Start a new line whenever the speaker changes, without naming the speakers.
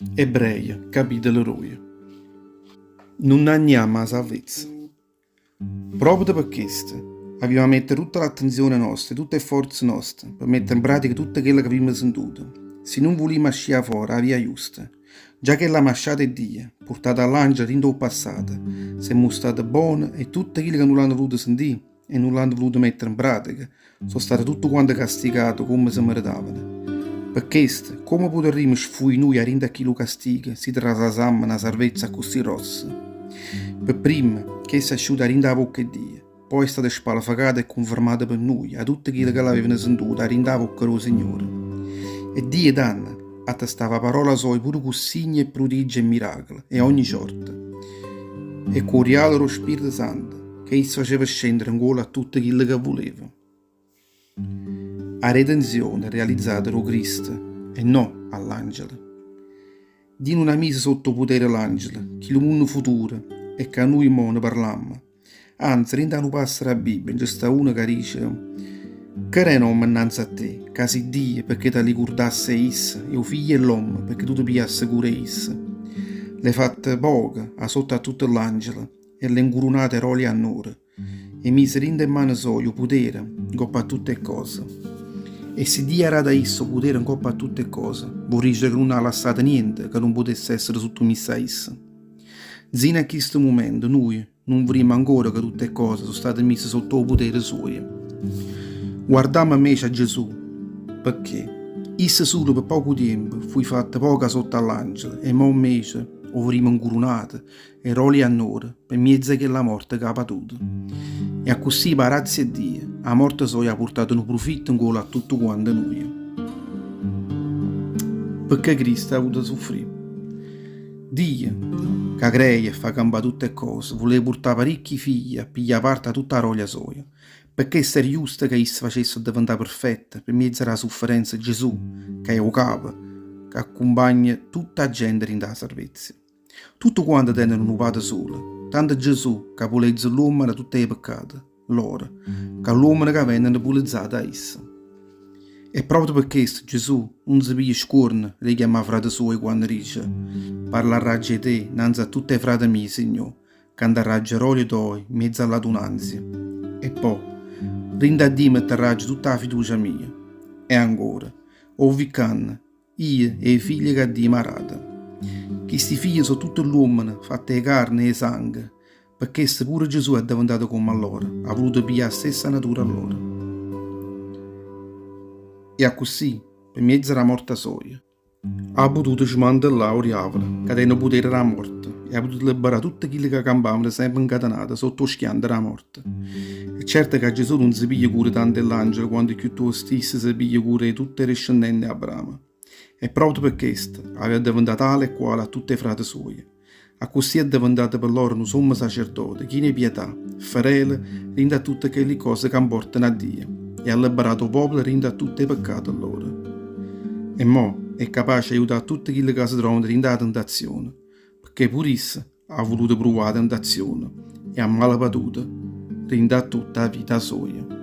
Ebreje, capitolo doje. Nun anniammo 'a salvezza. Proprio pe chesto, avimmo 'a mettere tutta l'attenzione nosta e tutte 'e fforze noste pe mettere 'npratica tutto chello c'avimmo sentuto, si nun vulimmo ascì 'a fora 'a via justa. Già chella masciata 'e Dio, purtata 'a ll'angelo dint' 'o passato, s'è mustata bona e tutte chille ca nun l'hanno vuluto sentì e nun l'hanno vuluto mettere 'npratica, so' state tutte quante castigate comme se meretavano. Pe chesto, comme putarrimmo sfuì nuje 'a dint' a chillu castigo si trasasammo na sarvezza accussì grossa? Pe primma, chesta è asciuta 'a dint' 'a vocca 'e Dio, po' è stata spalefecata e cunfermata pe nuje 'a tutte chille ca l'avevano sentuta 'a dint' 'a vocca d' 'o Signore. E Dio tanno attestava 'a parola soja pure cu signe e prudigge e miracole 'e ogni sorta e cu 'o rialo d' 'o Spirito Santo. Che isso faceva scendere 'ncuollo a tutte chille ca vuleva. A redenzione è realizzata d' 'o Cristo e no 'a ll'angele. Dio nun ha miso sotto 'o putere l'angele, chillu munno futuro e ca nuje mo ne parlammo. Anze, dint' 'a nu passo d' 'a Bibbia nce sta uno ca dice, Che r'è n'ommo 'nnanze a te, ca si' Dio pecché t'allicurdasse 'e isso e 'o figlio 'e ll'ommo pecché tu te pigliasse cura 'e isso? L'hê fatto poco 'a sotto a tutte ll'angele e l'hê 'ncurunate 'e annore, 'e mise dint' 'e mmane soje 'o putere 'ncopp' a tutte 'e ccose. E si Dio ha dato a isso 'o putere 'ncopp' a tutte 'e ccose, vo' dicere ca nun ha lassato niente ca nun putesse essere suttumisso a isso. Nzino a chisto mumento nuje nun vedimmo ancora ca tutte 'e ccose so' state mise sotto 'o putere suoje. Guardammo 'mmece a Gesù, pecché isso sulo pe poco tiempo fuje fatto poco 'a sotto a ll'angele e mo' 'mmece 'o vedimmo 'ncurunato 'E roli 'e annore, pe mmiezzo 'e chella morte ca ha patuto. E accussì, p' 'a grazia 'e Dio, 'a morte soja ha purtato nu prufitto 'ncuollo a tuttuquante nuje. Pecché Cristo ha avuto suffrì? Dio, ca creia e fa campà tutte 'e ccose, vuleva purtà paricchi figli a piglià parte a tutta 'a rolia soja. Pe chesto era justo ca isso facesse addeventà perfetto, pe mmiezzo d' 'a sufferenza, Gesù, ca è 'o capo, ca accumpagna tutta 'a gente dint' 'a sarvezza. Tutte quante teneno nu Pate sulo, tanto Gesù ca pulezza ll'uommene 'a tutte 'e peccate loro, ca ll'uommene ca veneno pulezzate 'a isso. E proprio pe chesto Gesù nun se piglia scuorno d' 'e chiammà frate suoje quanno dice, Parlarraggio 'e te 'nnanze a tutte 'e frate mieje, Signò, cantarraggio 'a rolia toja 'mmiezzo a ll'adunanzia. E po', dint' a Dio mettarraggio tutta 'a fiducia mia. E ancora, 'O vi ccanno, Io e 'e figlie ca Dio m'ha dato. Chisti figlie so' tutte ll'uommene fatte 'e carne e 'e sanghe, pe chesto pure Gesù è addeventato comm'a lloro, ha vuluto piglià 'a stessa natura lloro. E accussì, pe mmiezzo d' 'a morta soja, ha pututo smantellà 'o diavolo ca tene 'o putere d' 'a morte e ha pututo liberà tutte chille ca campavano sempe 'ncatenate sotto 'o schianto d' 'a morte. È certo ca Gesù nun se piglia cura tanto 'e ll'angele quanto chiuttosto isso se piglia cura 'e tutte 'e discendente 'e Abramo. E proprio pe chesto aveva addeventà tale e quale a tutte 'e frate suoje. Accussì è addeventato pe lloro nu sommo sacerdote, chino 'e pietà, ferele dint' a tutte chelli cose ca 'mportano a Dio, e ha lebberato 'o popolo dint' a tutte 'e peccate lloro. E mò è capace 'e aiutà a tutte chille ca se trovano dint' 'a tentazione, pecché pure isso ha vuluto pruvà 'a tentazione e ha malepatuto dint' a tutta 'a vita soja.